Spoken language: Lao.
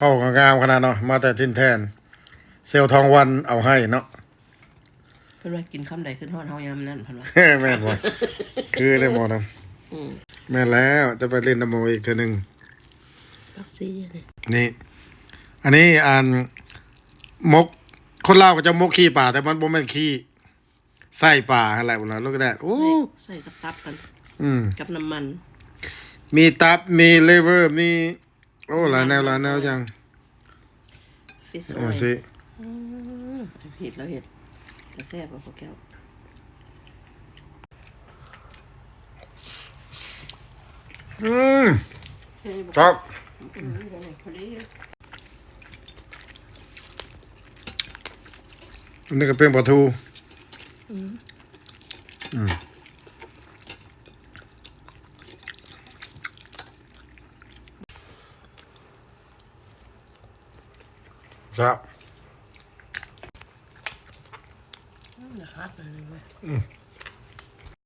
ເວົ້າກໍງາມຂະໜາດເນາະ ມາແຕ່ຖິ່ນແດນ ແຊວທອງວັນເອົາໃຫ້ເນາະ. ເພິ່ນວ່າກິນຄຳໃດຂຶ້ນຮອດເຮົາຍາມນັ້ນ ເພິ່ນວ່າ. ແມ່ນບໍ່? ຄືໄດ້ບໍ່ນະ? ອືມ ແມ່ນແລ້ວ ຈະໄປຫຼິ້ນນຳໝູ່ອີກເທື່ອໜຶ່ງ. ຜັກຊີນີ້ ນີ້ ອັນນີ້ ອັນ ໝົກ ຄົນລາວເຂົາເຈົ້າໝົກຂີ້ປາ ແຕ່ມັນບໍ່ແມ່ນຂີ້ ໄສ້ປາຫັ້ນແຫຼະ. ພຸ້ນນະ look at that. ໂອ້ ໃສ່ ໃສ່ກັບຕັບກັນ ອືມ ກັບນ້ຳມັນ ມີຕັບ ມີ liver ມີ ໂອ້ ຫຼາຍແນວ ຫຼາຍແນວຢ່າງ fish ເອີ oil ຊິ ອືມ ເຮັດແລ້ວເຮັດ ກະແຊບບໍ່ ພວກແກ້ວ? ອືມ ເຮັດຢູ່ບໍ່? ຄັບ ອືມ ພໍດີ ອັນນີ້ກໍເປັນປາທູ ອືມ ອືມ ແຊບ ອືມ ຄັກເລີຍເວີຍ ອືມ.